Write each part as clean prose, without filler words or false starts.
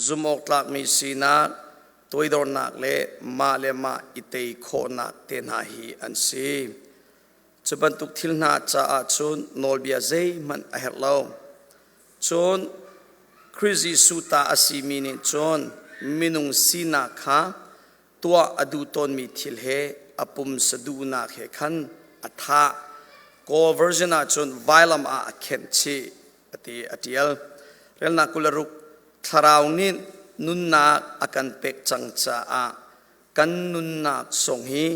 Zumhawktlakmi sinak, toidornak le mah le mah i tei khawhnak te hna hi an si. Cu bantuk thil hna caah cun nawlbia zeihmanh a herh lo. Cun Khrih Jesuh ta a simi nih cun minung sinak kha tuah a duh tawnmi thil he a pumsa duhnak he khan a thah. Kawl version ah cun vailam ah a khenh chih a ti a ṭial. Relnak 26 Thlarau nih nunnak a kan pek cang caah kan nunnak zong hi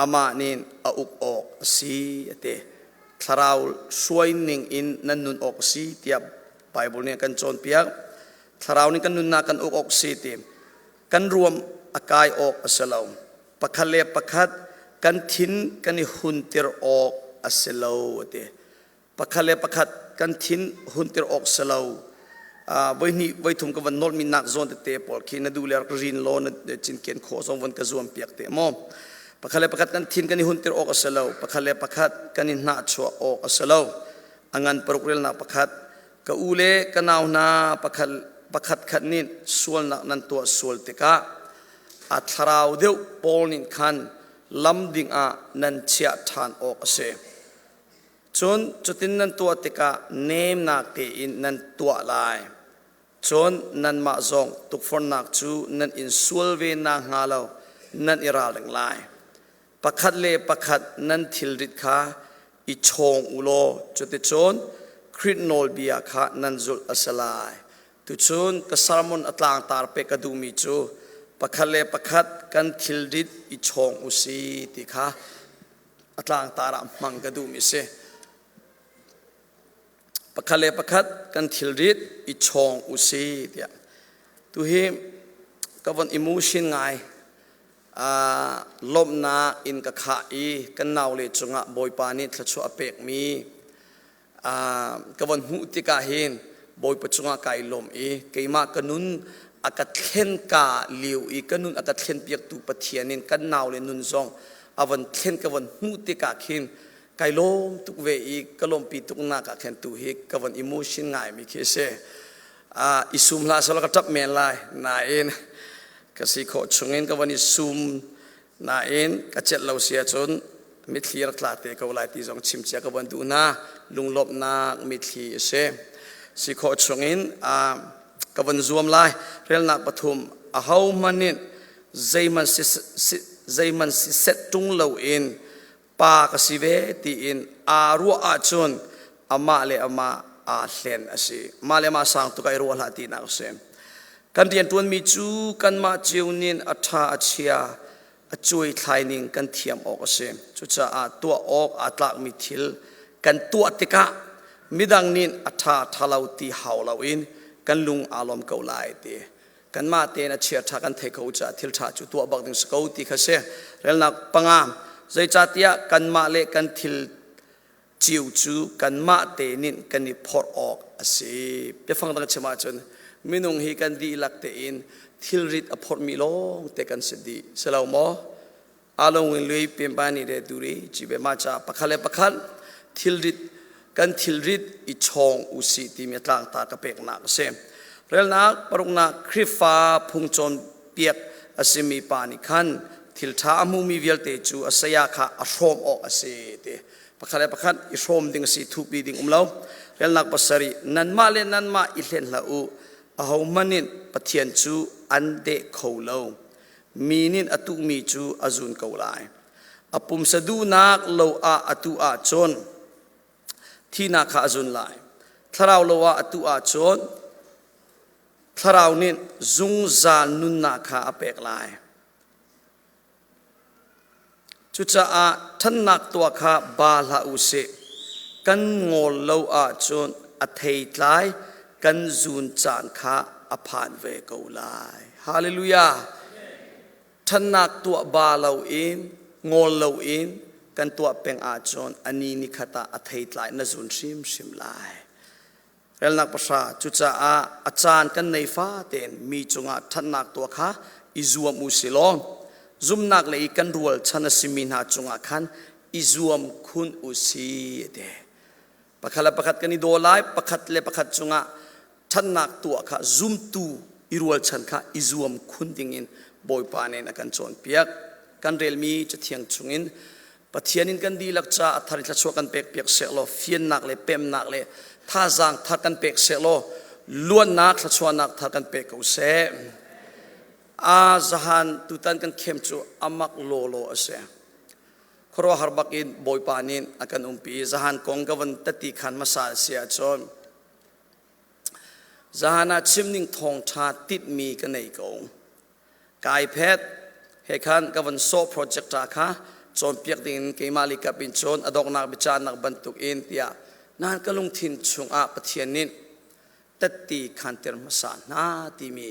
amah nih a uk awk a si a ti. Thlarau hruai ning in nan nun awk a si tiah Bible nih a kan cawnpiak. Thlarau nih kan nunnak kan uk awk a si ti. Kan ruam a kai awk a si lo. Pakhat le pakhat kan thin kan i hunter awk a si lo a ti. Pakhat le pakhat kan thin hunter awk si lo. Voi hnih voi thum ka van nolmi nak zawn tete pawl khi na duh le rak rin law na cinken khawh zong von ka zuam piak te maw. Pakhat le pakhat kan thin kan i hunter awk a si lo. Pakhat le pakhat kan i hnahchuah awk a si lo. A ngan paruk relnak pakhat ka u le ka nau hna pakhat pakhat khat nih sualnak nan tuah sual tikah a thlarau deuh pawl nih khan lam ding ah nan chiah ṭhan awk a si. Cun cutin nan tuah tikah nemnak tein nan tuah lai. Cun nanmah zong tukforhnak cu nan in sual ve nakhnga lo nan i ralring lai. Pakhat le pakhat nan thilrit kha i chawng u law cuticun Khrih nawlbia kha nan zulh a si lai. Tuchun ka sermon a tlangtar pek ka duhmi cu pakhat le pakhat kan thilrit i chawng u si ti kha a tlangtar ah hmang ka duhmi si. Pakhat le pakhat kan thilrit i chawng u si tiah. Tuhi ka von emotion ngai lawmhnak in ka khah i kan naule cungah Bawipa nih thluachuah a pekmi ka von hmuh tikah hin Bawipa cungah kai lawm i keimah ka nun a ka thlen ka lio i ka nun a ka thlen piaktu Pathian in kan naule nun zong a von thlen ka von hmuh tikah khin kai lawm tuk ve i ka lawmpi tuk nak ah khin tu hi ka von emotion ngai mi khi a si. I sum hlah selaw ka ṭap men lai nain ka si khawh chungin ka von i sum nain ka celh lo si ahcun mitthli rak tla te ko lai ti zong chim cia ka von duh hna. Lunglawmhnak mitthli a si. Si khawh chungin ka von zuam lai. Relnak pathum ahohmanh nih zeihmanh si set ṭung loin pa ka si ve tiin aa ruah ahcun amah le amah aa hlen a si. Mah le mah sang tuk ah i ruah hlah tinak a si. Kan rianṭuanmi cu kanmah cio nih a ṭha a chia a cuai thlai ning kan thiam awk a si. Cucaah tuah awk aa tlakmi thil kan tuah tikah midang nih a ṭha ṭha lo ti hau loin kan lung aa lawm ko lai ti. Kanmah tein a chia ṭha kan thei ko caah thil ṭha cu tuah bak ding si ko ti kha si. Relnak panga zeicahtiah kanmah le kan thil cio cu kanmah te nih kan i phorh awk a si. Biafang dang chim ahcun minung hi kan dihlak tein thilrit a phorhmi lawng te kan si dih. Si lo maw? Along in lui pimpani re turi chibe ma cha pakhat le pakhat thilrit kan thilrit i chawng usi timi tlangta ka peknak a si. Relnak paruknak Khrihfa phungcawn piak a simi pa nih khan thil ṭha a hmumi vialte cu a saya kha a hrawm awk a si ti. Pakhat le pakhat i hrawm ding a si thupi ding um lo. Relnak pasarih nanmah le nanmah i hlen hlah u ahohmanh nih Pathian cu an deh kho lo. Mi nih a tuhmi cu a zun ko lai. A pumsa duhnak lo ah a tuh ahcun thihnak kha a zun lai. Thlarau lo ah a tuh ahcun thlarau nih zungzal nunnak kha a pek lai. Cucaah ṭhannak tuah kha ba hlah u sih. Kan ngawl lo ahcun a theitlai kan zun caan kha a phan ve ko lai. Hallelujah! Ṭhannak tuah ba loin, ngawl loin kan tuah peng ahcun a ni nikhat ah a theitlai na zun hrimhrim lai. Relnak pahra cucaah a caan kan nei fatein mi cungah ṭhatnak tuah kha i zuam u si law zumnak le i kan rualchan a simi hna cungah khan i zuam khun u si ti. Pakhat le pakhat kan i daw lai, pakhat le pakhat cungah ṭhatnak tuah kha zumtu I rualchan kha i zuam khun dingin Bawipa nih a kan cawnpiak. Kan relmi Cathiang chungin Pathian in kan dihlak ca a thar in thluachuah kan pekpiak sehlaw fiannak le pemnak le thazaang thar kan pek sehlaw luannak thluachuahnak thar kan pek ko seh. A zahan tutan kan khem cu amak lawlaw a si. Khuaruahhar bak in Bawipa nih a kan umpi. Zahan kong ka van tati khan hmasa a si ahcun zahan ah chimning thawngṭha titmi ka nei ko. Kai phet he khan ka van sawh project kha cawnpiak dingin keimah li kap in cun a donghnak biacahnak bantuk in tiah nan ka lungthin chungah Pathian nih tatti khanter hmasa hna timi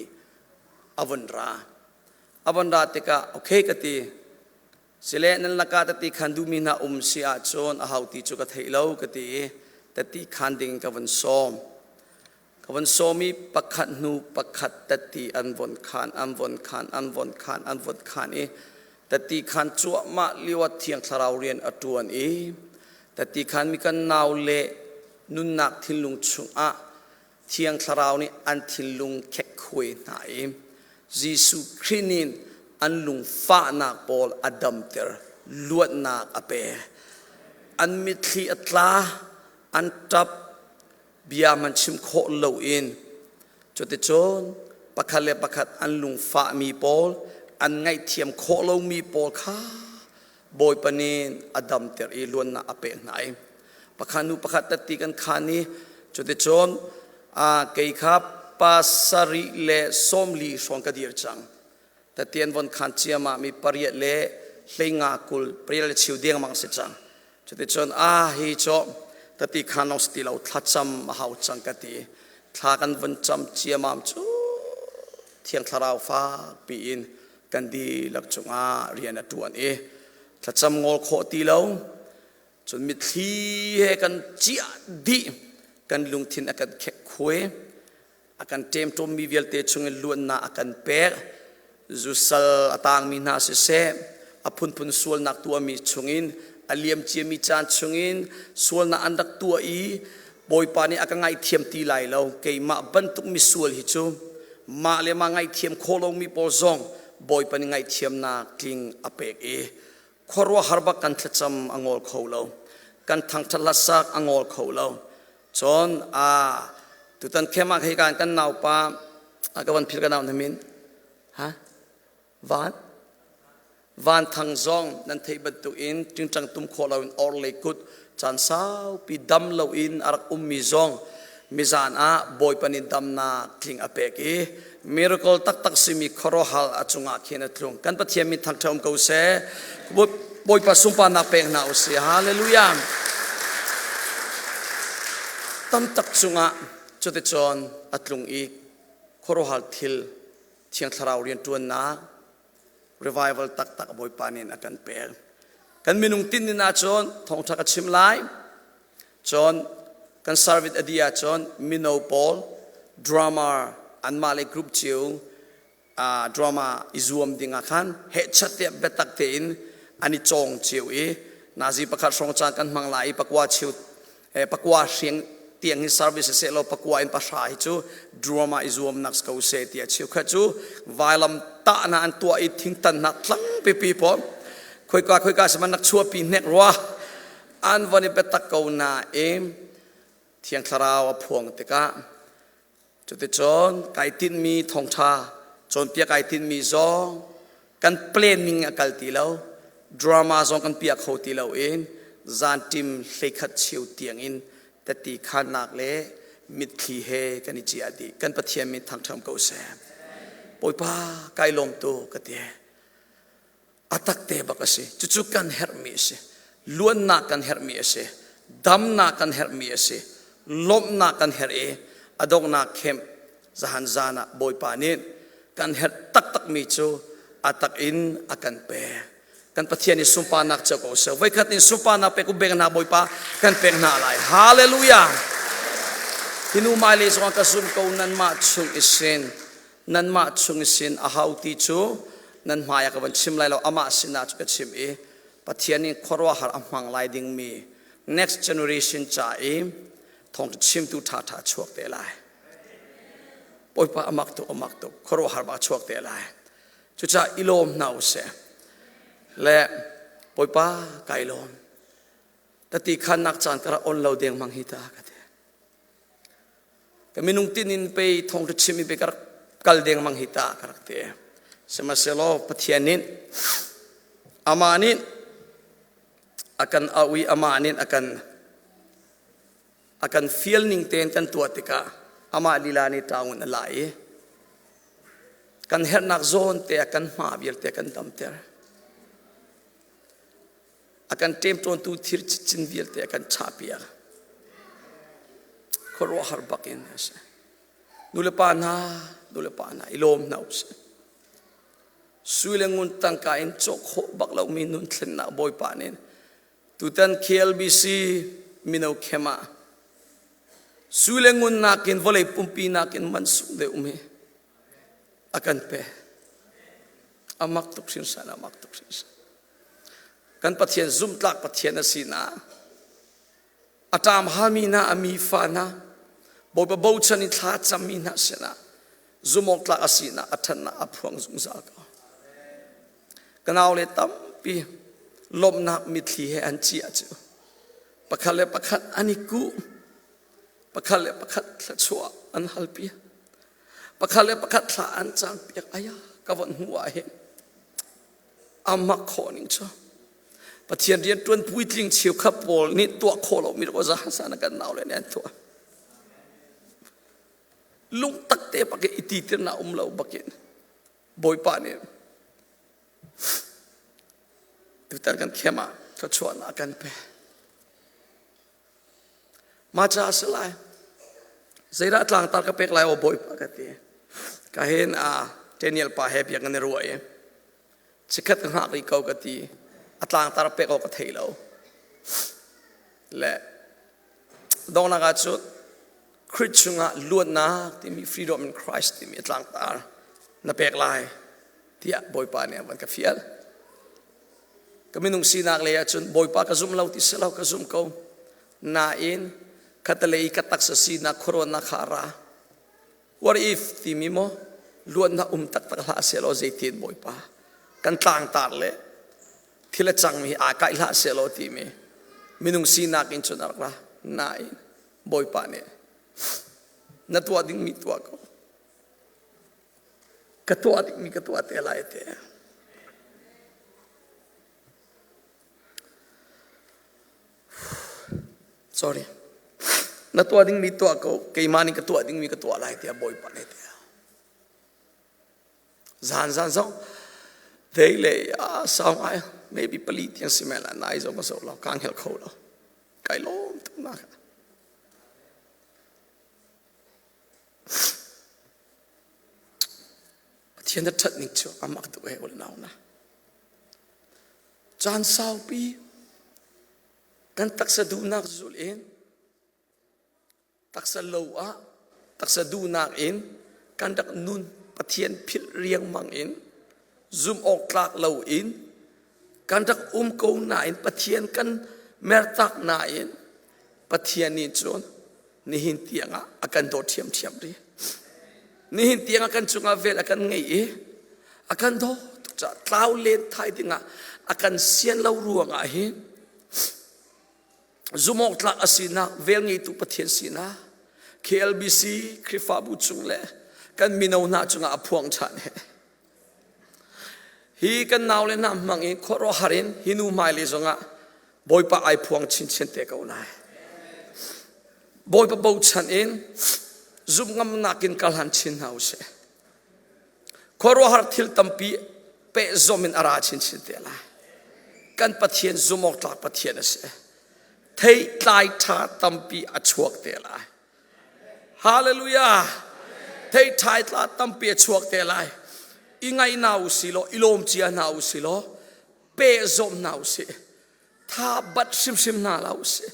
a vun ra. A vun ra tikah okay ka ti. Sile nan lakah tatti khan duhmi hna um si ahcun a hau ti cu ka theih lo ka ti i tatti khan ding ka vun sawm. Ka von sawm i pakhat hnu pakhat tatti an von khan, an von khan, an von khan, an von khan i tatti khan cuahmah lio ah Thiang Thlarau rian a ṭuan i tatti khan mi kan nau le nunnak thinlung chungah Thiang Thlarau nih an thinlung khekkhuai hna i Jesuh Khrih nih an lungfahnak pawl a damter, luatnak a pe. An mitthli a tla, an ṭap, bia man chim khawh loin cuticun pakhat le pakhat an lungfahmi pawl an ngaihthiam khawh lomi pawl kha Bawipa nih a damter i luannak a pek hna i pakhat nu pakhat tatti kan khan i cuticun kei kha pasarih le 40 hrawng ka dir cang. Tatti an von khan ciamah mi pariat le hleinga 20 pariat le cheu dengmang si cang. Cuticun a hi cu tati khan lawng si ti lo thlacam a hau cang ka ti. Thla kan vun cam ciamam cu Thiang Thlarau fak piin kan dihlak cungah rian a ṭuan i thlacam ngol khawh ti lo cun mitthli he kan ciah dih kan lungthin a kan khek khuai a kan ṭemṭawmmi vialte chungin luatnak a kan pek zusal a tangmi hna siseh a phunphun sualnak tuahmi chungin a liam ciami caan chungin sualnak an rak tuah i Bawipa nih a ka ngaihthiam ti lai lo keimah bantuk misual hi cu mah le mah ngaihthiam khawh lomi pawl zong Bawipa nih ngaihthiamnak tling a pek i khuaruahhar bak kan thlacam a ngol kho lo kan thangṭhat hlasak a ngol kho lo Cun tutan khem ah hei kan kan naupa ka van phil ka nau na min ha van van thang zong nan theih bantuk in tingtang tum khawh loin or lei kut caan saupi dam loin a rak ummi zong mizan ah Bawipa nih damnak tling a pek i miracle taktak simi khuaruahhal a cungah khin a tlung. Kan Pathian min thangṭhat um ko seh. Bawipa sunparnak pek hna u sih. Hallelujah. Tam tak cungah cuticun a tlung i khuaruahhal thil Thiang Thlarau rianṭuannak revival taktak Bawipa nih a kan pek. Kan minung tin in ahcun thawngṭha ka chim lai. Cun kan service a dih ahcun mino pawl drama anmah le group cio drama i zuam ding ah khan hehchat tiah biatak tein an i cawng cio i nazi pakhat hrawng caan kan hmang lai i pakua cheu pakua hriang tiang hi service seh law pakua in pahra hi cu drama i zuamnak ko seh tiah cheukhat cu vailam tahna an tuah i thingtan hna tlang pipi pawl khoika khoika saman nak chuapi hnek rua an von i biatak ko nain Thiang Thlarau a phuang tikah cuticun kai tinhmi thawngṭha cawnpiak ai tinhmi zong kan planning a kal ti lo drama zong kan piah kho ti lo in zanṭim hleikhat cheu tiangin tati khannak le mitthli he kan i ciah dih kan Pathian min thangṭham ko seh Bawipa kai lawm tu ka ti A takte bak a si. Cucu kan herhmi a si. Luannak kan herhmi a si. Damnak kan herhmi a si. Lawmhnak kan herh i a donghnak khem zahan zan ah Bawipa nih kan herh taktakmi cu a tak in a kan pek. Kan Pathian i sunparnak cio ko seh. Voikhat in sunparnak pek u beng hna Bawipa kan pek hna lai. Hallelujah. Hinu mai le zong ka zum ko nanmah chung i sin nanmah chung sin a hau ti cu nan hmai ah ka van chim lai lo amah sinah cu ka chim i Pathian in khuaruahhar a hmang lai dingmi next generation ca i thawngṭha chimtu ṭhaṭha chuak te lai. Bawipa amak tuk amak tuk khuaruahhar bak chuak te lai. Cucaah i lawm hna usih. Le Bawipa kai lawm. Tati khannak caan ka rak on lo deng mang hi ta ka ti. Ka minung tin in pei thong ka chim i pe ka rak kal deng mang hi ta ka rak ti. Sihmanhsehlaw Pathian nih amah nih a kan auh i amah nih a kan a kan fial ning tein kan tuah tikah amah lila nih ṭaung in a la i kan herhnak zawn te a kan hma vialte a kan damter. A kan ṭemṭawntu thir cicin vialte a kan chahpiak. Khuaruahhar bak in a si. Nulepa hna, nulepa hna, i lawm hna usih. Sui le ngun tangka in cawk khawh bak lomi nun thlennak Bawipa nih tutan KLBC mino khem ah sui le ngun nakin vawlei pumpi nakin man sung deuh mi a kan pe. A mak tuk hringhran, a mak tuk hringhran. Kan Pathian zumhtlak Pathian a si na a ṭam halmi hna a mi fa hna Bawipa bochan in thla cammi hna sinah zumawktlak a sinak a ṭhatnak a phuang zungzal ko. Ka naule tampi lawmhnak mitthli he an ciah cu pakhat le pakhat an i kuh pakhat le pakhat thluachuah an halpiak pakhat le pakhat thla an campiak aya ka von hmuh ah hin a mak khawh ning cu Pathian rian ṭuan puitling cheukhat pawl nih tuah khawh lomi rak za sana kan naule nih an tuah lungtak te bak i titirnak um lo bakin Bawipa nih tutan kan khem ah thluachuahnak kan pe mah ca a si lai zeidah tlangtar ka pek lai aw Bawipa ka ti ka hin a Daniel pa he biak kan i ruah i chikkhat ka hngak rih ko ka ti a tlangtar pek awk ka thei lo le donghnak ah cun Khrih chungah luatnak timi freedom in Christ timi a tlangtar na pek lai tiah Bawipa nih a van ka fial. Ka minung sinak lei ahcun Bawipa ka zum lo ti si lo ka zum ko. Nain khatalei ka taksa sinak khuaruahnak kha a ra. What if timi maw luatnak um taktak hlah sehlaw zeitin Bawipa kan tlangtar le thil a cangmi hi aa kaih hlah sehlaw timi minung sinak in cun a rak ra. Nain Bawipa nih na tuah dingmi tuah ko. Ka tuah dingmi ka tuah te lai te. Sorry. Na tuah dingmi tuah ko, keimah nih ka tuah dingmi ka tuah lai tiah Bawipa nih tiah. Zan zan zong dei le a sau ngai maybe pali tiang si mel nai zong ka zo lo ka hngel kho lo kai lawm tuk nak Pathian na ṭhat ning cu amak tuk he ul nau na caan saupi kan taksa duhnak zul in taksa lo ah taksa duhnak in kan rak nun Pathian philh riangmang in zum awk tlak lo in kan rak um ko nain Pathian kan mertak nain Pathian nih cun nihin tiangah a kan dawt ṭhiamṭhiam rih. Nihin tiangah kan cungah vel a kan ngei i a kan dawt tuk caah tlau len thai dingah a kan sian lo ruangah hin zumawktlak a sinak vel ngeitu Pathian sinak KLBC Khrihfabu chung le kan mino hna cungah a phuang ṭhan he. Hi kan naule hna hmang in khuaruahhar in hi nu hmailei zongah Bawipa ai phuang chinchin te ko lai. Bawipa bochan in zumh ngamnak in kal han chin hna usih. Khuaruahhar thil tampi pehzom in a ra chinchin te lai. Kan Pathian zumh awk tlak Pathian a si. Theitlai ṭha tampi a chuak te lai. Hallelujah! Thei ṭhai tla tampi a chuak te lai. I ngai hna u si law, i lawm cia hna u si law, pehzawm hna u sih. Tha bat hrimhrim hna la u sih.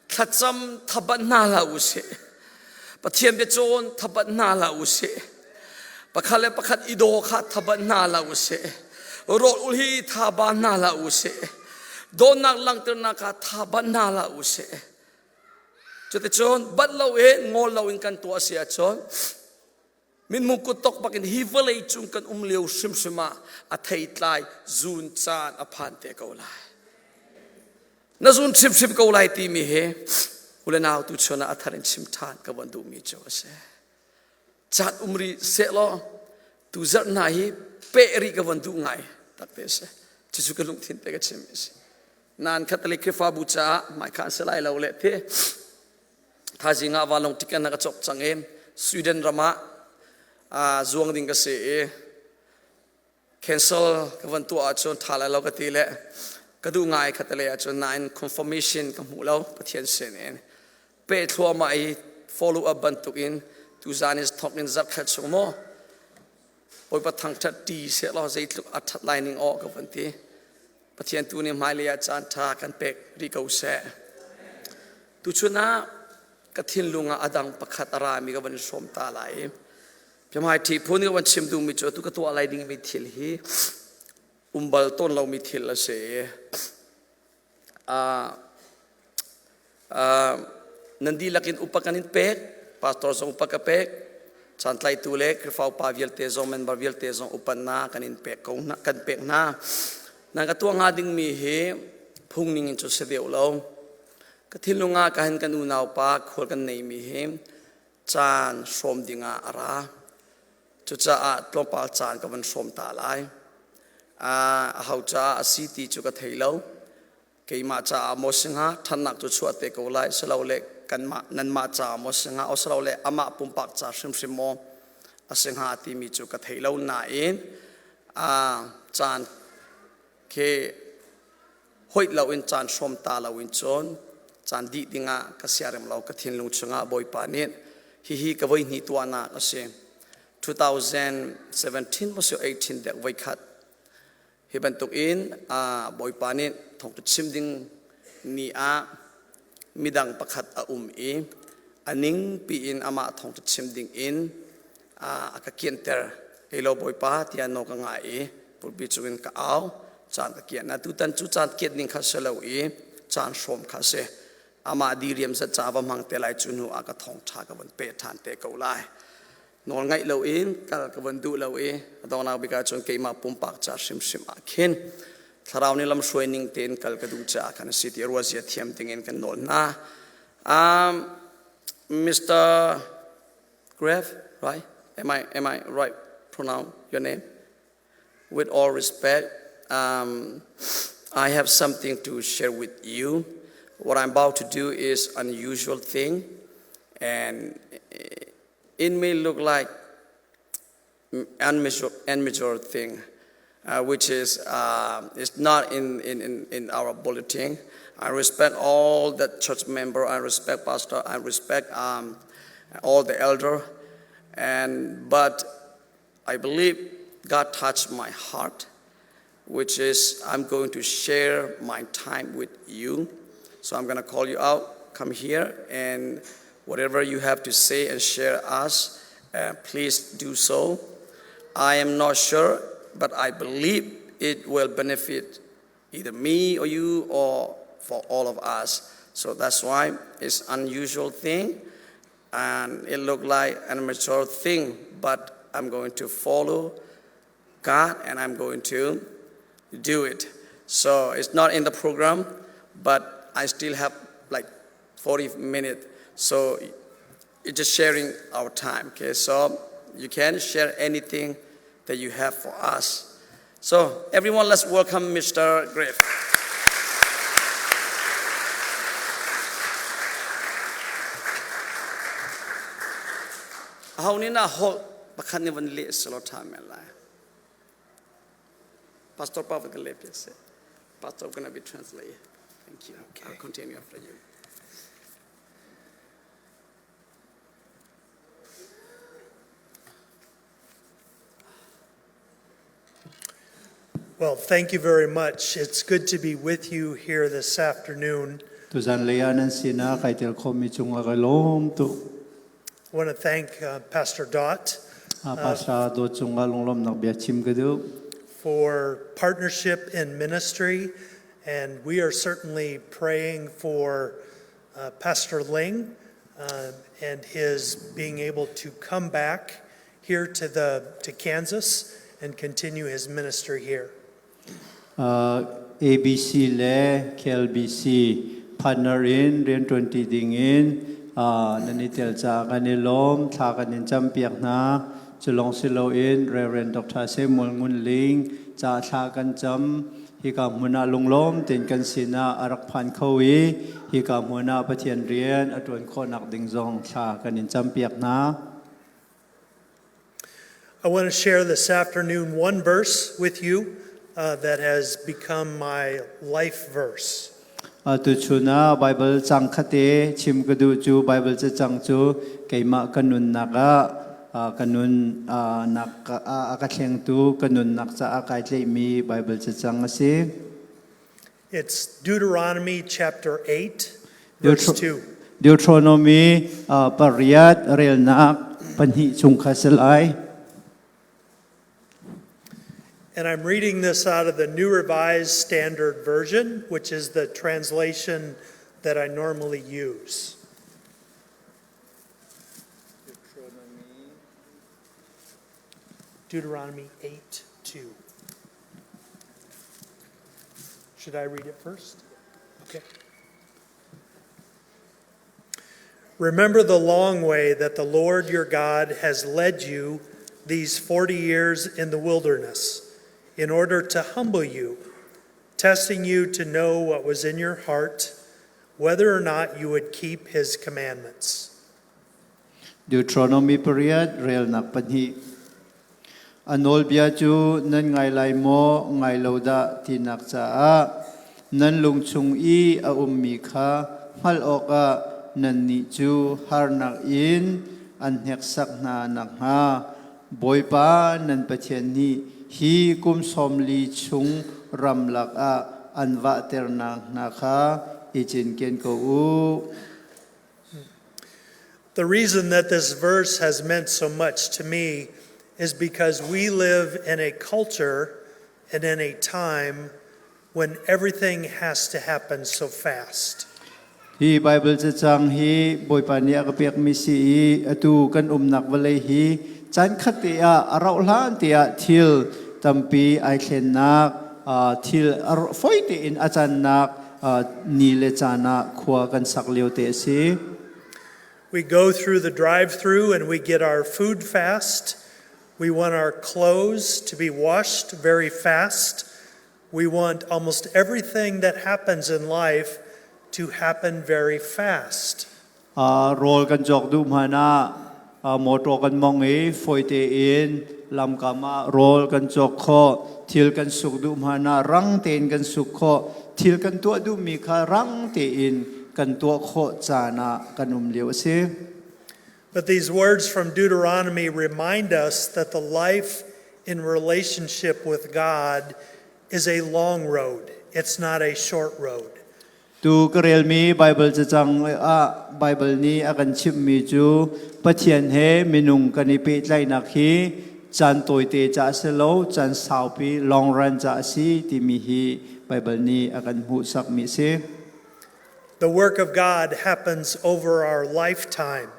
Thlacam thabat hna la u sih. Pathian biacawn thabat hna la u sih. Pakhat le pakhat i daw kha thabat hna la u sih. Rawl ul hi tha ba hna la u sih. Dawtnak langhternak kha tha bat hna la u sih. Cuticun bat loin ngol loin kan tuah si ahcun Minmung kuttok bakin hi vawlei cung kan um lio hrimhrim ah a theitlai zun caan a phan te ko lai. Na zun hrimhrim ko lai timi hi ule nau tu chun ah a thar in chim ṭhan ka van duhmi cu a si. Caan um rih sehlaw tu zarh hna hi peh rih ka van duh ngai takte a si. Cucu ka lungthin te ka chim a si. Nain Catholic Khrihfabu caah hmaikha an si lai lo le ti Thaizing ah vanlawng ticket na ka cawk cang i Sweden ram ah zuang ding ka si i cancel ka van tuah ahcun ṭha lai lo ka ti le ka duh ngai kha te ahcun nain confirmation ka hmu lo Pathian sin in peh thluahmah i follow up bantuk in tuzan is thawk in zarh khat chung maw Bawipa thangṭhat ṭi sehlaw zeitluk a ṭhat lai ning aw ka van ti. Pathian tu nih hmailei ah caan ṭha kan pek rih ko seh. Tuchun ah ka thinlung ah a dang pakhat a rami ka van i hrawm ta lai. Biahmai ṭhi phun ka van chim duhmi cu atu ka tuah lai dingmi thil hi um bal tawn lomi thil a si. Nan dihlak in upa kan in pek, pastor zong upa ka pek, caantlaitu le Khrihfa upa vialte zong member vialte zong upatnak kan in pek ko hna, kan pek hna. Nan ka tuah hnga dingmi hi phung ning in cu si deuh lo. Ka thinlung ah ka hin kan unau pa khual kan neimi hi caan hrawm dingah a ra. Cucaah tlawmpal caan ka van hrawm ta lai. Aho caah a si ti cu ka thei lo. Keimah caah maw si hnga, ṭhatnak cu chuah te ko lai, silole kanmah nanmah caah maw si hnga, silole amah pumpak ca hrimhrim maw a si hnga timi cu ka thei lo nain caan khi hoih loin caan hrawm ta loin cun caan dih dingah ka siarem lo ka thinlung chungah Bawipa nih hihi ka voi hnih tuahnak a si 2017 maw si 18 dek voi khat hi bantuk in Bawipa nih thawngṭha chim ding ni ah midang pakhat a um i a ning piin amah thawngṭha chim ding in a ka kianter kei lo Bawipa tiah nawl ka ngai i pulpi cungin ka au caan ka kian na tutan cu caan kiat ning kha si lo i caan hrawm kha si amah diriam zat ca va hmang te lai cu hnu ah ka thawngṭha ka von pe ṭhan te ko lai nawl ngaih lo in kal ka von duh lo i a donghnak bik ah cun keimah pumpak ca hrimhrim ah khin thlarau nih lamhruai ning tein kal ka duh caah khan a si ti ruazia thiam dingin kan nawl hna Mr. Gref right am I right pronounce your name with all respect I have something to share with you what I'm about to do is unusual thing and it may look like unusual thing, which is is not in our bulletin. I respect all the church member. I respect pastor. I respect all the elder, and but I believe God touched my heart, which is I'm going to share my time with you. So I'm going to call you out. Come here and whatever you have to say and share us, please do so. I am not sure, but I believe it will benefit either me or you or for all of us. So that's why it's unusual thing and it looked like an immature thing, but I'm going to follow God and I'm going to do it. So it's not in the program, but I still have like 40 minutes. So it's just sharing our time. Okay, so you can share anything that you have for us. So everyone, let's welcome Mr. Griff. Aho nih na holh pakhat nih van leh selaw ṭha men lai. Pastor pa van ka leh piak seh. Pastor gonna be translate. Thank you. Okay. I'll continue after you. Well, thank you very much. It's good to be with you here this afternoon. Tuzan lei ah nan sinah kai tel khomi cungah ka lawm tuk. I want to thank Pastor Dot Pastor Dawt cungah lunglawmnak bia chim ka duh. for partnership in ministry, and we are certainly praying for Pastor Ling and his being able to come back. here to, the, to Kansas and continue his ministry here. ABC le KLBC partner in rianṭuanṭi dingin nan i tel caah kan i lawm. Thla kan in campiak hna. Cu lawng si loin Reverend Dr. Samuel Ngun Ling ca thla kan cam. Hika hmun ah lunglawm tein kan sinah a rak phan kho i hika hmun ah Pathian rian a ṭuan khawhnak ding zong thla kan in campiak hna. I want to share this afternoon one verse with you that has become my life verse. Tuchun ah Bible cang khate chim ka duh cu Bible cacang cu keimah ka nunnak ah ka nun nak a ka thlengtu ka nunnak caah kai tlaihmi Bible cacang a si. It's Deuteronomy chapter 8, verse 2. Deuteronomy pariat relnak pahnih chung kha si lai. And I'm reading this out of the New Revised Standard Version, which is the translation that I normally use. Deuteronomy 8 2. Should I read it first? Okay. Remember the long way that the Lord your God has led you these 40 years in the wilderness in order to humble you, testing you to know what was in your heart, whether or not you would keep his commandments. Deuteronomy pariat relnak pahnih. A nawlbia cu nan ngai lai maw, ngai lo dah tinak caah nan lung chung i a ummi kha hngalh awkah nannih cu harnak in an hneksak hna nakhnga Bawipa nan Pathian nih hi kum sawm li chung ramlak ah an vahternak hna kha i cinken ko u. The reason that this verse has meant so much to me is because we live in a culture and in a time when everything has to happen so fast. Hi Bible cacang hi Bawipa nih a ka pekmi si i atu kan umnak vawlei hi caan khat te ah a rauh hlan te ah thil tampi ai thlennak thil foi tein a cannak ni le caan ah khua kan sak lio te a si. We go through the drive-through and we get our food fast. We want our clothes to be washed very fast. We want almost everything that happens in life to happen very fast. Rawl kan cawk duh hmanh ah motor kan mong i fawi tein lamkam ah rawl kan cawk khawh. Thil kan suk duh hmanh ah rang tein kan suk khawh. Thil kan tuah duhmi kha rang tein kan tuah khawh caan ah kan um lio a si. But these words from Deuteronomy remind us that the life in relationship with God is a long road. It's not a short road. Tu ka relmi Bible cacang ah Bible nih a kan chimhmi cu Pathian he minung kan i pehtlaihnak hi caan tawite ca a si lo, caan saupi long run ca a si timi hi Bible nih a kan hmuhsakmi a si. The work of God happens over our lifetime.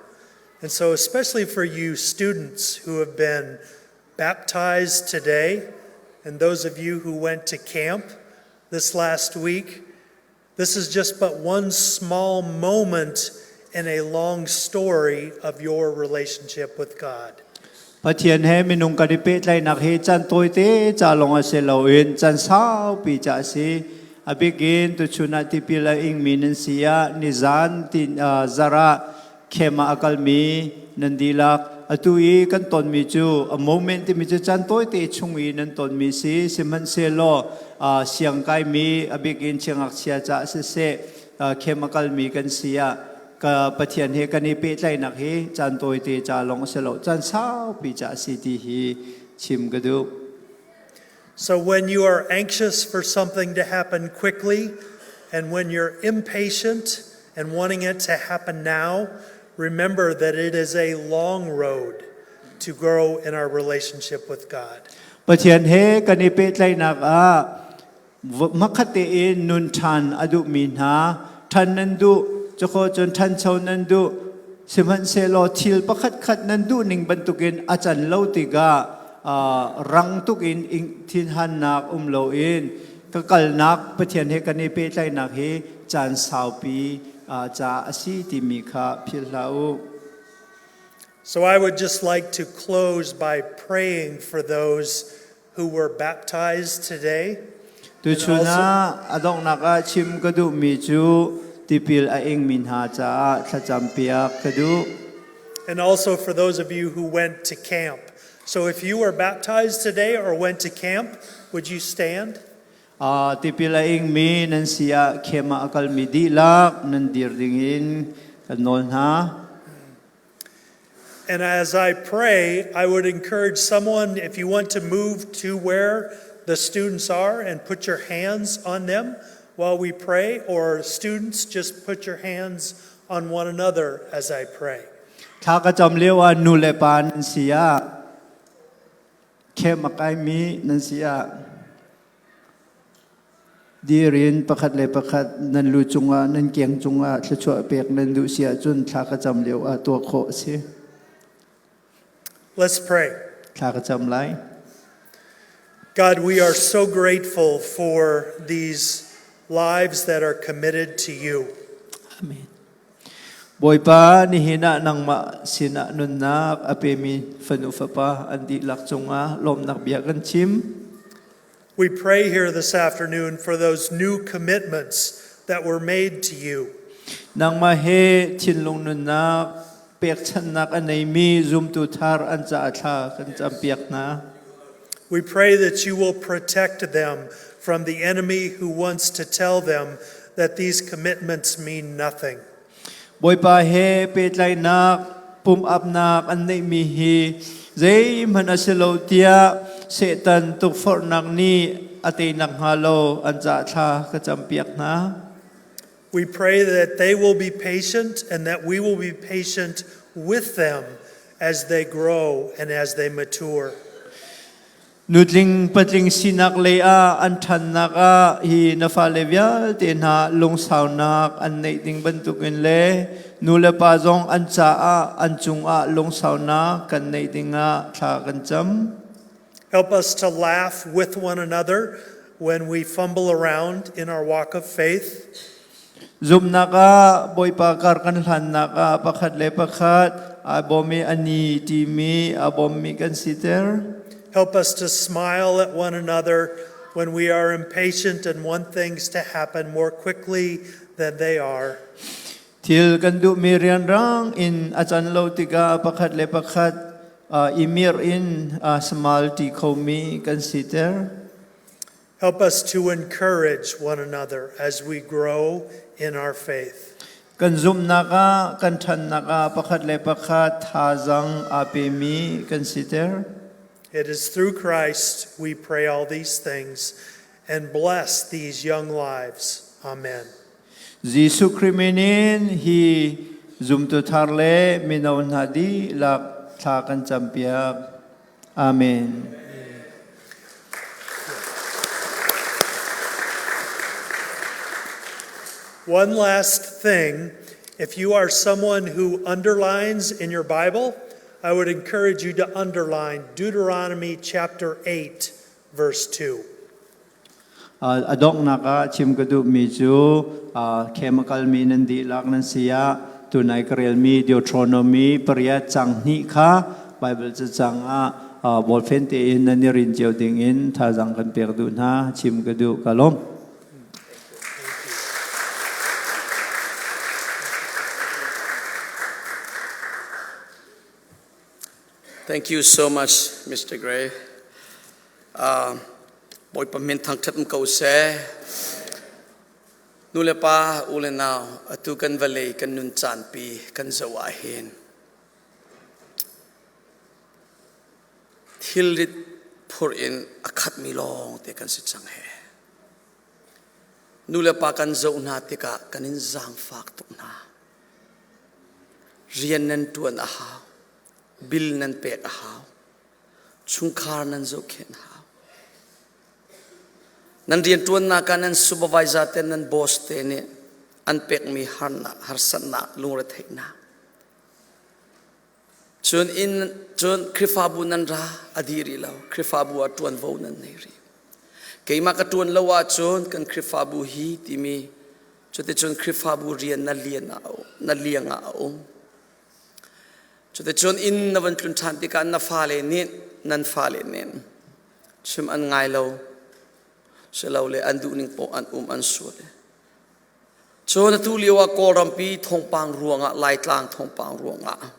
And so, especially for you students who have been baptized today, and those of you who went to camp this last week, this is just but one small moment in a long story of your relationship with God. Pathian he minung kan i pehtlaihnak hi caan tawite ca lawng a si loin caan saupi ca a si. A bikin tuchun ah tipil a ingmi nan si ah nizan tin zarh ah camp ah a kalmi nan dihlak atu i kan tonmi cu a moment timi cu caan tawite chung i nan tonmi si sihmanhsehlaw siang kaimi a bikin siangngakchia caah siseh camp a kalmi kan si ah ka Pathian he kan i pehtlaihnak hi caan tawite ca lawng a si lo caan saupi ca a si ti hi chim ka duh. So when you are anxious for something to happen quickly, and when you're impatient and wanting it to happen now, remember that it is a long road to grow in our relationship with God. Pathian he kan i pehtlaihnak ah hmakhat tein nun ṭhan a duhmi hna ṭhan nan duh cukho cun ṭhancho nan duh. Sihmanhsehlaw thil pakhatkhat nan duhning bantukin a can lo tikah rang tukin thinhannak um loin ka kalnak Pathian he kan i pehtlaihnak hi caan saupi ca a si timi kha philh hlah u. So I would just like to close by praying for those who were baptized today. Tuchun ah a donghnak ah chim ka duhmi cu tipil a ingmi hna caah thlacam piak ka duh. And also for those of you who went to camp. So if you were baptized today or went to camp, would you stand? Tipil a ingmi nan si ah camp ah a kalmi dihlak nan dir dingin kan nawl hna. And as I pray, I would encourage someone, if you want to move to where the students are and put your hands on them while we pray, or students, just put your hands on one another as I pray. Thla ka cam lio ah nu le pa nan si ah camp a kaimi nan si ah dir in pakhat le pakhat nan lu cungah nan keng cungah thluachuah pek nan duh si ahcun thla ka cam lio ah tuah khawh a si. Let's pray. Thla ka cam lai. God, we are so grateful for these lives that are committed to you. Amen. Bawipa nihin ah nangmah sinah nunnak a pemi fanu fapa an dihlak cungah lawmnak bia kan chim. We pray here this afternoon for those new commitments that were made to you. Nangmah he thinlung nunnak pekchanhnak a neimi zumtu thar an caah thla kan campiak hna. We pray that you will protect them from the enemy who wants to tell them that these commitments mean nothing. Bawipa he pehtlaihnak pum-apnak an neihmi hi zeihmanh a si lo tiah Satan tukforhnak nih a tei nakhnga lo an caah thla ka campiak hna. We pray that they will be patient and that we will be patient with them as they grow and as they mature. Nutling patling sinak lei ah an ṭhannak ah hi na fale vialte hna lungsaunak an neih ding bantukin le nu le pa zong an caah an cungah lungsaunak kan neih dingah thla kan cam. Help us to laugh with one another when we fumble around in our walk of faith. Zumhnak ah Bawipa kar kan hlannak ah pakhat le pakhat aa bawm i a ni ṭimi a bawmmi kan siter. Help us to smile at one another when we are impatient and want things to happen more quickly than they are. Thil kan duhmi rianrang in a can lo tikah pakhat le pakhat i mirh in smile ṭi khomi kan siter. Help us to encourage one another as we grow in our faith. Kan zumhnak ah, kan ṭhannak ah pakhat le pakhat thazaang aa pemi kan siter. It is through Christ we pray all these things and bless these young lives. Amen. Jesuh Khrih min in hi zumtu thar le mino hna dihlak thla kan campiak. Amen. One last thing if you are someone who underlines in your Bible, I would encourage you to underline Deuteronomy chapter 8, verse 2. A donghnak ah chim ka duhmi cu camp a kalmi nan dihlak nan si ah tunai ka relmi Deuteronomy pariat cang hnih kha Bible cacang ah ballpen tein nan i rin cio ding in thazaang kan pek duh hna chim ka duh ka lawm. Thank you so much, Mr. Gray. Bawipa min thangṭhat um ko seh. Nu le pa, u le nau, atu kan vawlei kan nun caanpi kan zoh ah hin thilrit phur in a khatmi lawng te kan si cang he. Nu le pa kan zoh hna tikah kan in zaangfak tuk hna. Rian nan ṭuan a hau. Bill nan pek a hau. Chungkhar nan zohkhenh a hau. Nan rianṭuannak ah nan supervisor te nan boss te nih an pekmi harnak, harsatnak, lungretheihnak. Cun inn cun Khrihfabu nan ra a dih rih lo. Khrihfabu ah ṭuanvo nan nei rih. Keimah ka ṭuan lo ahcun kan Khrihfabu hi timi cuticun Khrihfabu rian na lian ah na liang ah a um. Cuticun inn na van tlun ṭhan tikah na fale nih nan fale nih chim an ngai lo silole an duhning paoh an um an sual. Cun atu lio ah Kawlrampi thawngpang ruangah Laitlang thawngpang ruangah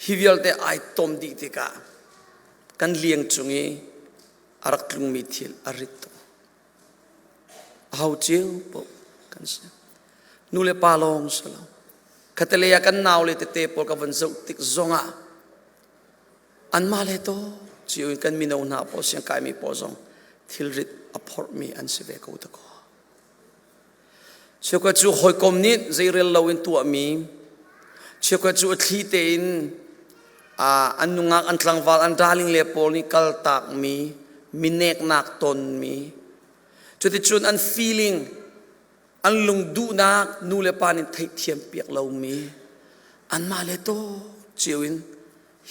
hi vialte ai tom dih tikah kan liang cung i a rak tlungmi thil a rit tuk. Aho cio paoh kan si. Nu le pa lawng si lo. Khatalei ah kan nau le tete pawl ka van zoh tik zongah anmah le to cio in kan mino hna pawl siangkaimi pawl zong thilrit a phorhmi an si ve ko ta kaw. Cheukhat cu hawikom nih zeirel loin tuahmi, cheukhat cu a thli tein an nungak, an tlangval, an darling le pawl nih kaltakmi, mineknak tonmi, cuticun an feeling, an lungduhnak nu le pa nih theihthiam piak lomi, anmah le taw cio in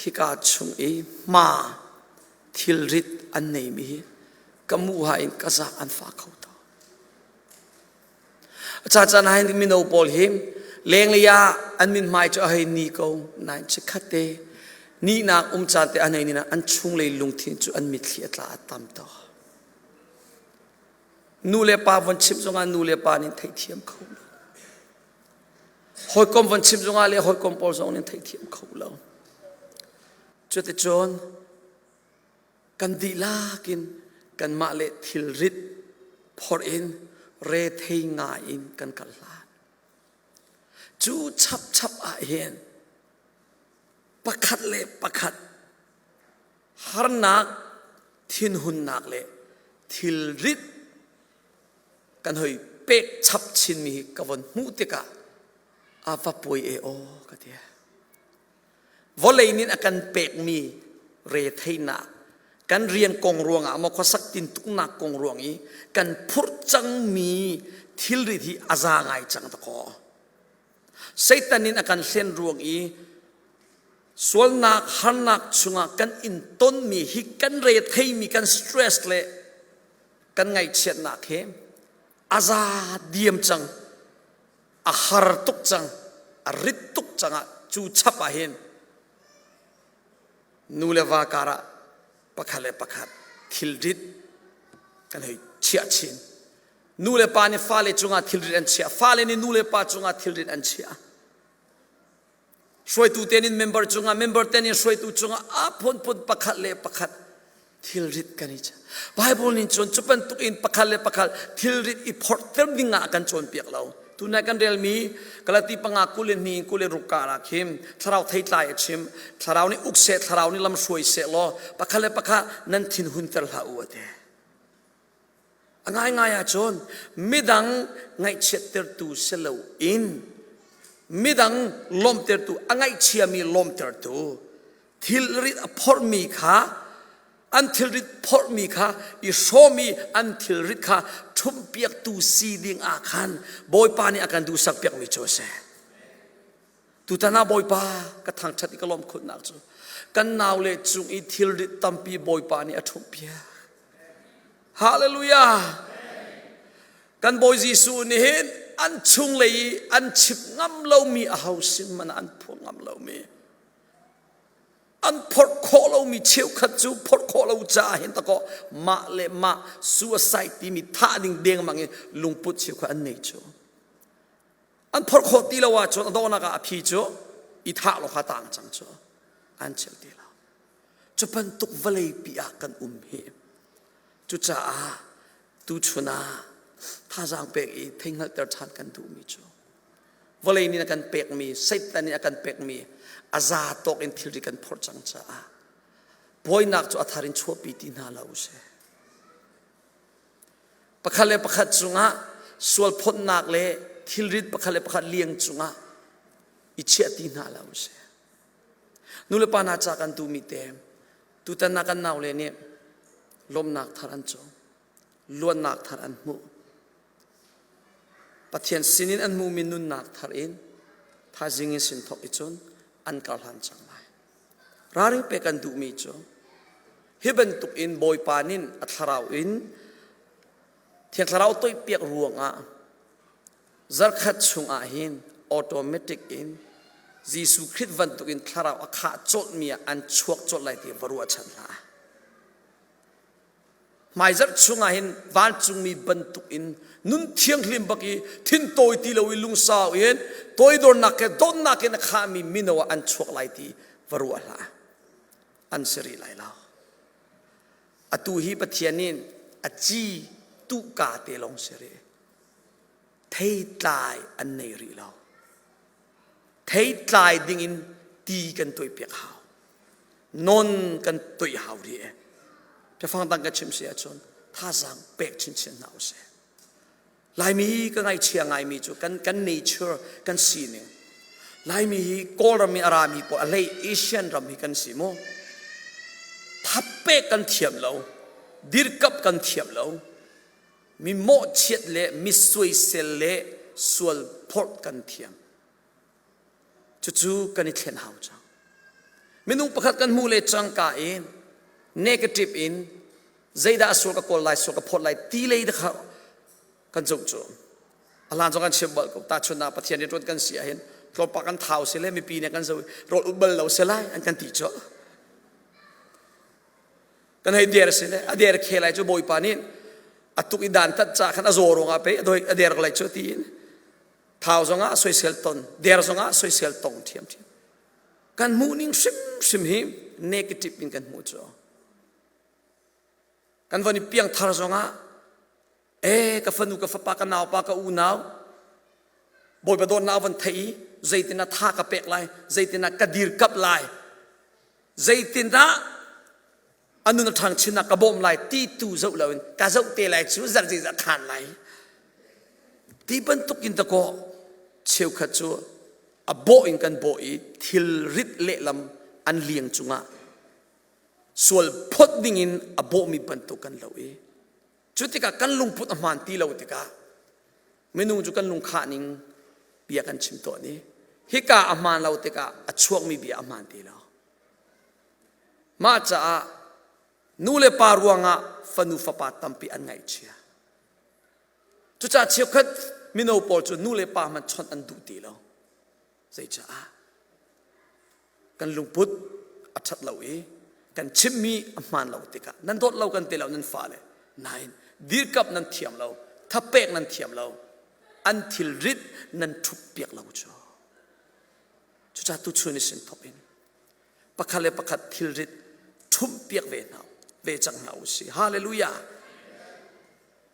hika chung i hma thilrit an neimi hi ka muha in ka zah an fah kho to. A caan ah hin mino pawl hi lenglei ah an mithmai cu a hei ni ko nain chikkhat te nihnak um caan te an hei ni na an chunglei lungthin cu an mitthli a tla a tam to. Nu le pa von chimh zongah nu le pa nih theihthiam kho lo. Hawikom von chimh zongah le hawikom pawl zong nih theihthiam kho lo. Cuticun kan dihlak in kanmah le thilrit phorh in rethei ngai in kan kal hlan. Cu chapchap ah hin pakhat le pakhat harnak, thinhunnak le thilrit kan hoi pek chap chinmi hi ka von hmuh tikah a va puai e aw ka ti. Vawlei nih a kan pekmi retheihnak, kan rian kong ruangah maw khuasak tintuknak kong ruang i kan phurh cangmi thilrit hi a za ngai cang dakaw. Satan in a kan hlen ruang i sualnak harnak chungah kan in tonmi hi kan retheimi kan stress le kan ngaihchiatnak hi a za diam cang. A har tuk cang, a rit tuk cang ah cu chap ah hin nu le va karah pakhat le pakhat thilrit kan hei chiah chin. Nu le pa nih fale cungah thilrit an chiah, fale nih nu le pa cungah thilrit an chiah. Hruaitu tenin member cungah, member tenin hruaitu cungah a phunphun pakhat le pakhat thilrit kan i chiah. Bible nih cun cu bantuk in pakhat le pakhat thilrit i phorhter ding ah a kan cawnpiak lo. Tunai kan relmi Galati panga 20 le hnih 26 ka ah khin thlarau theitlai a chim. Thlarau nih uk seh, thlarau nih lam hruai seh law pakhat le pakhat nan thin hunter hlah u a ti. A ngaingai ahcun midang ngaihchiattertu si loin midang lawmhtertu, a ngaihchiami lawmhtertu, thilrit a phorhmi kha an thilrit phorhmi kha i hrawm i an thilrit kha ṭhumhpiaktu si ding ah khan Bawipa nih a kan duhsakpiakmi cu a si. Tutan ah Bawipa ka thangṭhat i ka lawmh khunnak cu kan naule cung i thilrit tampi Bawipa nih a ṭhumhpiak. Hallelujah! Kan Bawi Jesuh nih hin an chunglei i an chip ngam lomi aho sin man an phuang ngam lomi an phorh khawh lomi cheukhat cu phorh khawh lo caah hin takaw mah le mah suicide timi thah ding dengmang in lungput cheukhat an nei cu an phorh khawh ti lo ahcun a donghnak ah a phi cu i thah lo kha tang cang cu an cheu ti lo cu bantuk vawlei pi ah kan um hi cucaah tuchun ah thazaang pek i theihngalhter ṭhan kan duhmi cu vawlei nih a kan pekmi Satan nih a kan pekmi a za tawk in thilri kan phorh cang caah buainak cu a thar in chuahpi ti hna lo usih Pakhat le pakhat cungah sualphawtnak le thilrit pakhat le pakhat liang cungah i chiah ti hna lo a si. Nu le pa hna ca kan tumi te tutan ah kan naule nih lawmnak thar an cawng, luatnak thar an hmuh. Pathian sinin an hmuhmi nunnak thar in thaizing in sin thawk i cun an karhlan cang lai. Ralring pek kan duhmi cu hi bantuk in Bawipa nin a thlarau in Thiang Thlarau toihpiak ruangah zarkhat chungah hin automatic in Jesuh Khrih bantuk in thlarau a khah colhmi ah an chuak colh lai ti va ruahchan hlah. Hmaizarh chungah hin vancungmi bantuk in nun thianghlim bak i thintawi ti lo i lungsau in toidornak he dawtnak in a khahmi mino ah an chuak lai ti va ruah hlah. An si rih lai lo. Atu hi Pathian nih a ci tuhka te lawng si rih. Theitlai an nei rih lo. Theitlai dingin ti kan tuaipiak hau. Non kan toih hau rih e. Biafang dang ka chim si ahcun thazaang pek chinchin hna usih. Laimi ka ngaihchia ngaimi cu kan kan nature kan sining. Laimi hi Kawlram i a rami pawl a hlei Asian ram hi kan si mu. Thapek kan thiam lo. Dirkap kan thiam lo. Mi mawhchiat le mi soisel le sual phorh kan thiam. Cucu kan i thlen hau cang. Minung pakhat kan hmuh le cangka in negative in zeidah a sual ka kawl lai, sual ka phawt lai ti lei kha kan zoh cu. A hlan zong kan chim bal ko. Tahchunhnak Pathian rianṭuan kan si ahhin tlawmpal kan thau si le mipi nih kan zoh rawl ut bal lo si lai an kan ti cu. Kan hei der si le a der khe lai cu Bawipa nih a tuk i dan tat ca khan a zaw ruangah pei a der lai cu tiin Thau zongah soisel ton, der zongah soisel tong ṭhiamṭhiam. Kan hmuhning hrimhrim hi negative in kan hmuh cu. Kan von i piangthar zongah e ka fanu ka fapa ka naupa ka unau Bawipa dawtnak van theih i zeitindah tha ka pek lai zeitindah ka dirkamh lai zeitindah a nun a ṭhang chin ah ka bawmh lai ti tu zoh loin ka zoh te lai cu zarh zeizah khaan lai ti bantuk in dakaw cheukhat cu a bawh in kan bawh i thilrit lehlam an liang cungah sual phot dingin a bawhmi bantuk kan lo i cu tikah kan lungput a hmaan ti lo tikah minung cu kan lungkhah ning bia kan chim tawn i hika a hmaan lo tikah a chuakmi bia a hmaan ti lo. Mah caah nu le pa ruangah fanu fapa tampi an ngaihchia. Cucaah cheukhat mino pawl cu nu le pa hmanh chawnh an duh ti lo. Zeicaah? Kan lungput a ṭhat lo i kan chimmi a hmaan lo tikah nan dawt lo kan ti lo nan fale nain dirkamh nan thiam lo, thapek nan thiam lo, an thilrit nan ṭhup piak lo cu. Cucaah tuchun i sin thawk in pakhat le pakhat thilrit ṭhumhpiak ve hna ve cang hna u sih. Hallelujah.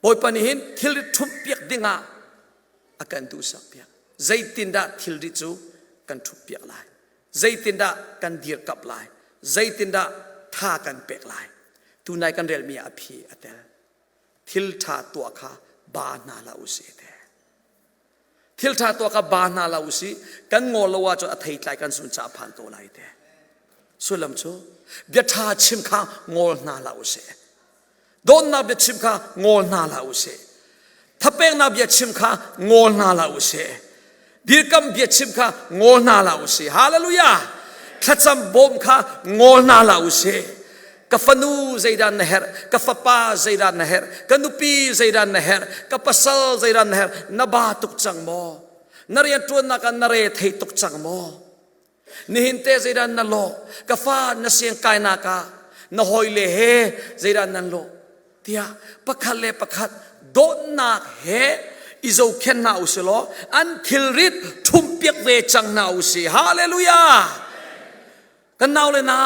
Bawipa nih hin thilrit ṭhumhpiak dingah a kan duhsak piak. Zeitindah thilrit cu kan ṭhumhpiak lai? Zeitindah kan dirkamh lai? Zeitindah tha kan pek lai? Tunai kan relmi ah a phi a tel. Thil ṭha tuah kha ba hna hlah u sih te. Thil ṭha tuah kha ba hna hlah u sih, kan ngawl lo ahcun a theitlai kan sun caah phan ko lai te. Sullam cu bia ṭha chim kha ngawl hna hlah u sih. Dawtnak bia chim kha ngawl hna hlah u sih. Thapeknak bia chim kha ngawl hna hlah u sih. Dirkam bia chim kha ngawl hna hlah u sih. Hallelujah! Thlacam bawm kha ngawl hna hlah u sih. Ka fanu zeidah na herh? Ka fapa zeidah na herh? Ka nupi zeidah na herh? Ka pasal zeidah na herh? Na ba tuk cang maw? Na rianṭuannak ah na re thei tuk cang maw? Nihin te zeidah na lawh? Ka fa na siangkainak ah na hawile he zeidah nan lawh? Tiah pakhat le pakhat dawtnak he i zohkhenh hna u sih law an thilrit ṭhumhpiak ve cang hna u sih. Hallelujah! Kan nau le na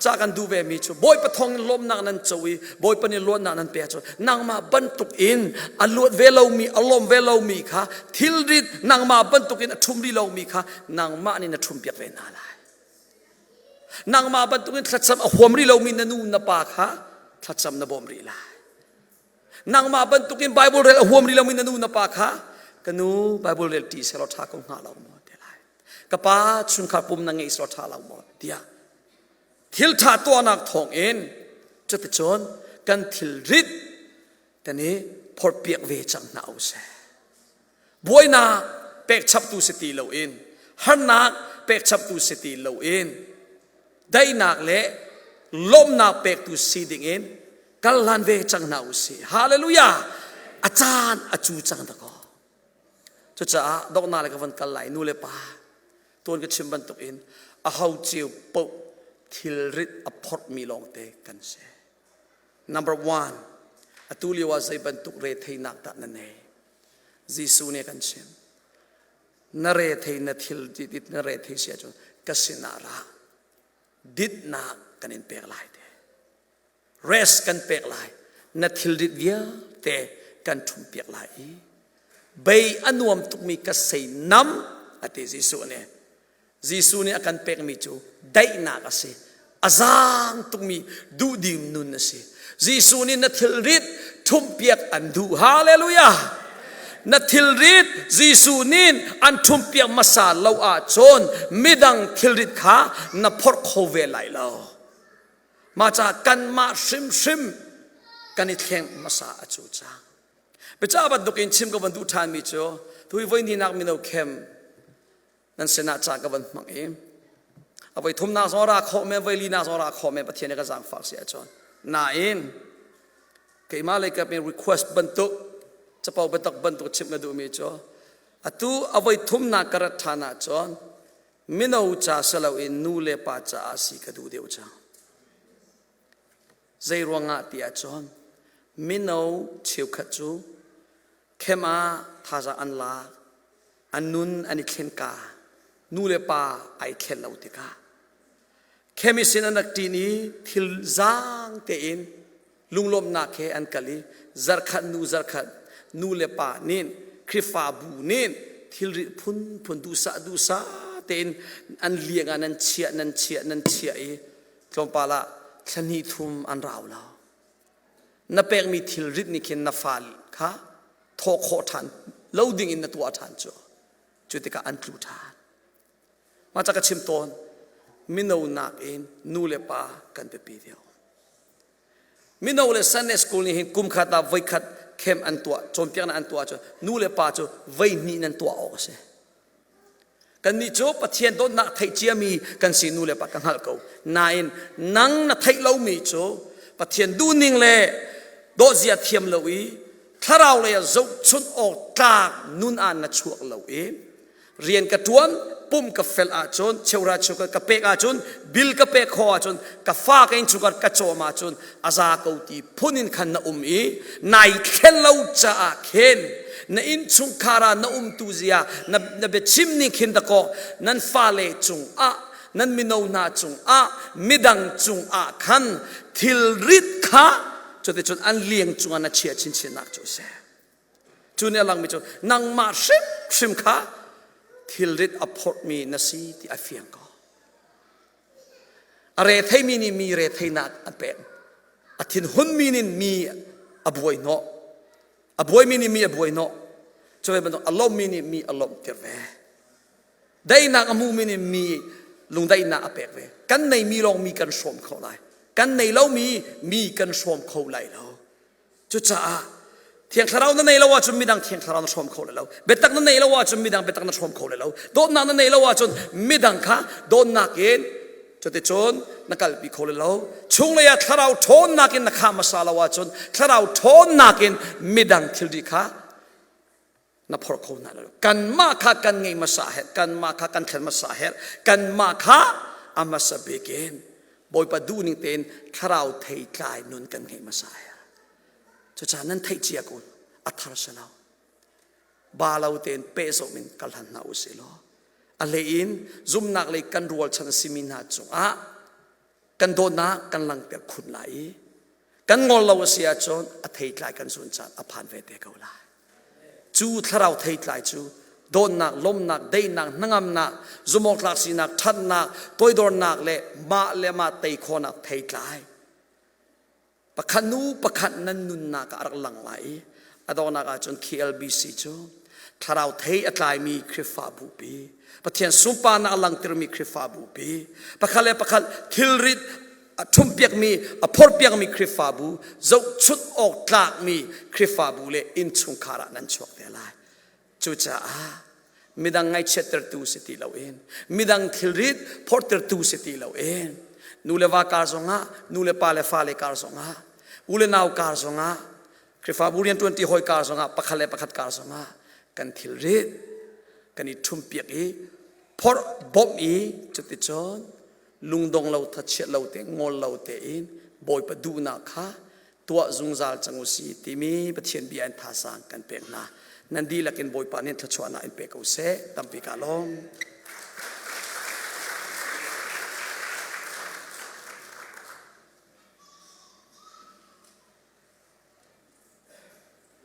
ca kan duh ve mi cu Bawipa thawng in lawmnak nan co i Bawipa nih luatnak nan pek cu nangmah bantuk in a luat ve lomi a lawm ve lomi kha thilrit nangmah bantuk in a ṭhum rih lomi kha nangmah nih na ṭhumpiak ve hna lai. Nangmah bantuk in thlacam a huam rih lomi na nu na pa kha thlacam na bawm rih lai. Nangmah bantuk in Bible rel a huam rih lomi na nu na pa kha ka nu Bible rel ṭi selaw ṭha ko hnga lo maw ti lai. Ka pa chungkhar pum na ngei selaw ṭha lo maw tiah thil ṭha tuahnak thawng in cuticun kan thilrit kan i phorhpiak ve cang hna u sih. Buainak pekchaptu si ti loin harnak pekchaptu si ti loin. Daihnak le lawmhnak pektu si ding in kal hlan ve cang hna u sih. Hallelujah! A caan a cu cang dakaw. Cucaah donghnak le ka von kal lai nu le pa tuan ka chim bantuk in a ho cio paoh thilrit a phorhmi lawngte kan si. Number one, atu lio ah zei bantuk retheinak dah na nei? Jesuh nih a kan chim. Na rethei na thil dit na rethei si ahcun ka sinah ra. Ditnak kan in pek lai te. Rest kan pek lai. Na thilrit vialte kan ṭhumpiak lai i bei a nuam tukmi ka sei nam a ti Jesuh nih. Jesuh nih a kan pekmi cu daihnak a si. A zaang tukmi duhdim nun a si. Jesuh nih na thilrit ṭhumhpiak an duh. Hallelujah! Na thilrit Jesuh nih an ṭhumhpiak hmasa lo ahcun midang thilrit kha na phorh kho ve lai lo. Mah caah kanmah hrimhrim kan i thleng hmasa a cu cang. Biacah bantukin chim ka van duh ṭhanmi cu tuhi voi hnih mino khem nan sinah ca ka van hmang i a voi thumnak zong ra khawh men voi linak zong ra khawh men Pathian nih ka zaangfak si ahcun nain keimah lei kap in request bantuk capo biatak bantuk chimh na duhmi cu atu a voi thumnak ka rat ṭhan ahcun mino ca si loin nu le pa caah si ka duh deuh cang zei ruangah ti ahcun mino cheukhat cu khem ah thazaang an lak an nun an i thlenka nu le pa ai thlen lo tikah chemist in an rak ṭin i thil zaang tein lunglawmhnak he an kal i zarkhat nu zarkhat nu le pa nih Khrihfabu nih thilri phunphun duhsah duhsah tein an liang ah nan chiah nan chiah nan chiah i tlawmpal ah thla hnih thum an rau lo na pekmi thilrit nih khin na fa kha thawh khawh ṭhan lo ding in na tuah ṭhan cu cu tikah an tlu ṭhan mah ca ka chim tawn mino nakin nu le pa kan biapi deuh mino le Sunday school nih hin kum khat ah voikhat camp an tuah cawnpiaknak an tuah cu nu le pa cu voi hnih nan tuah awk a si Kannih cu Pathian dawtnak theih ciami kan si nu le pa ka hngalh ko. Nain nang na theih lomi cu Pathian duhning le dawhzia thiam lo i thlarau lei ah zohchunh awk tlak nun ah na chuak lo i rian ka ṭuan pum ka fel ahcun cheura cheu ka pek ahcun bil ka pek khawh ahcun ka fa ka innchungkhar ka cawm ahcun a za ko ti phun in khan na um i nai thlen lo caah khin na innchungkhar ah na umtu zia na, na biachim ning khin dakaw nan fale cungah nan mino hna cungah midang cungah khan thilrit kha cuticun an liang cungah na chia chinchin nak cu a si cu nih a langmi cu nangmah hrimhrim kha thilrit a phorhmi na si ti a fiang ko A retheimi nih mi retheinak an pek. A thinhunmi nih mi a buai hnawh. A buaimi nih mi a buai hnawh. Cu ve bantuk a lawmmi nih mi a lawmhter ve. Daihnak a hmumi nih mi lungdaihnak a pek ve. Kan neimi lawng mi kan hrawm kho lai. Kan nei lomi mi kan hrawm kho lai lo. Cucaah Thiang Thlarau na nei lo ahcun midang Thiang Thlarau na hrawm kho lai lo. Biatak na nei lo ahcun midang biatak na hrawm kho lai lo. Dawtnak na nei lo ahcun midang kha dawtnak in cuticun na kalpi kho lai lo. Chunglei ah Thlarau ṭhawnnak in na khah hmasa lo ahcun Thlarau ṭhawnnak in midang thilri kha na phorh kho hna lo. Kanmah kha kan ngei hmasa herh, kanmah kha kan thlen hmasa herh, kanmah kha a hmasa bik in Bawipa duhning tein thlarau theitlai nun kan ngei hmasa herh. Cucaah nan theih cia kun a thar si lo. Ba lo tein pehzawm in kal han hna u sih law a hlei in zumnak lei kan rualchan a simi hna cungah kan dawtnak kan langhter khun lai i kan ngol lo a si ahcun a theitlai kan zun caan a phan ve te ko lai. Cu thlarau theitlai cu dawtnak, lawmhnak, daihnak, hnangamnak, zumhawktlak sinak, ṭhatnak, toidornak le mah le mah tei khawhnak theitlai. Pakhat nu pakhat nan nunnak ah a rak lang lai i a donghnak ahcun KLBC cu thlarau thei a tlaimi Khrihfabu pi, Pathian sunparnak a langtermi Khrihfabu pi, pakhat le pakhat thilrit a ṭhumhpiakmi a phorhpiakmi Khrihfabu zohchunh awk tlakmi Khrihfabu le innchungkhar ah nan chuak te lai. Cucaah midang ngaihchiattertu si ti loin midang thilrit phorhtertu si ti loin. Nu le va kar zongah, nu le pa le fa le kar zongah, u le nau kar zongah, Khrihfabu rianṭuanṭi hawi kar zongah, pakhat le pakhat kar zongah kan thilrit kan i ṭhumpiak i phorh bawmh i cuticun lungdong lo thachiat lo te ngol lo tein Bawipa duhnak kha tuah zungzal cang u si timi Pathian bia in thazaang kan pek hna. Nan dihlak in Bawipa nih thluachuahnak in pe ko seh. Tampi ka lawm.